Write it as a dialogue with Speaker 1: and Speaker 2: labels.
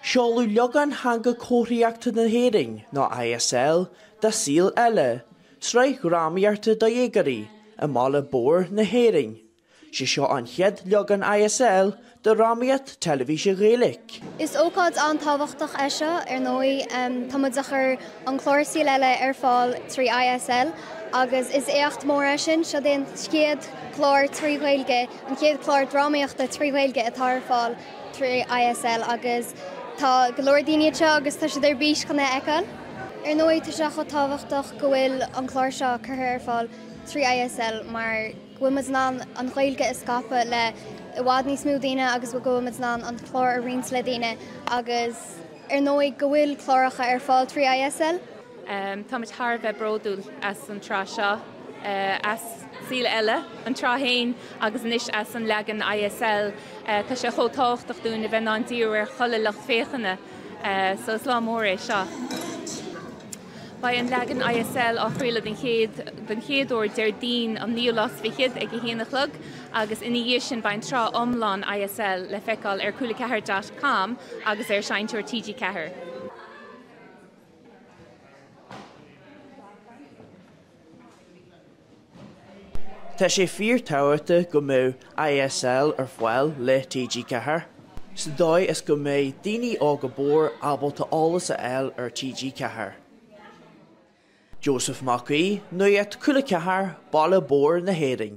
Speaker 1: Seoladh leagan Theanga Comharthaíochta na hÉireann, nó ISL, de Saol Ella, sraith dhrámaíochta do dhéagóirí, i mBaile Bodhar na hÉireann. Sé seo an chéad leagan ISL de dhrámaíocht teilifíse Ghaeilge.
Speaker 2: Is ócáid an-tábhachtach é seo, ar ndóigh. Tá muid ag cur an clár Saol Ella ar fáil trí ISL agus is éacht mór é sin. Seo é an chéad chlár trí Ghaeilge, an chéad chlár drámaíochta trí Ghaeilge atá ar fáil trí ISL agus tá go leor daoine anseo agus tá siad ar bís chun é a fheiceáil. Ar ndóigh, tá sé chomh tábhachtach go bhfuil an clár seo curtha ar fáil trí ISL mar go bhfuil muid in ann an Ghaeilge a scaipeadh le i bhfad níos mó daoine agus go bhfuil muid in ann an clár a roinnt le daoine agus ar ndóigh go bhfuil cláracha ar fáil trí ISL.
Speaker 3: Táimid thar a bheith bródúil as an tsraith seo, as Saol Ella, an tsraith féin agus anois as an leagan ISL. Tá sé chomh tábhachtach dúinn a bheith in ann díriú ar chuile lucht féachana so is lá mór é seo. Beidh an leagan ISL á chraoladh den chéad den chéad uair Déardaoin an naoú lá is fichead ag a haon a chlog agus ina dhiaidh sin beidh an tsraith iomlán ISL le feiceáil ar cúla4 dot com agus ar Seinnteoir TG4.
Speaker 1: Tá sé fíor-tábhachtach go mbeadh ISL ar fáil le TG4, sa dóigh is go mbeidh daoine óga bodhar ábalta eolas a fháil ar TG4. Joseph Mac Aoidh, Nuacht Cúla 4, Baile Bodhar na hÉireann.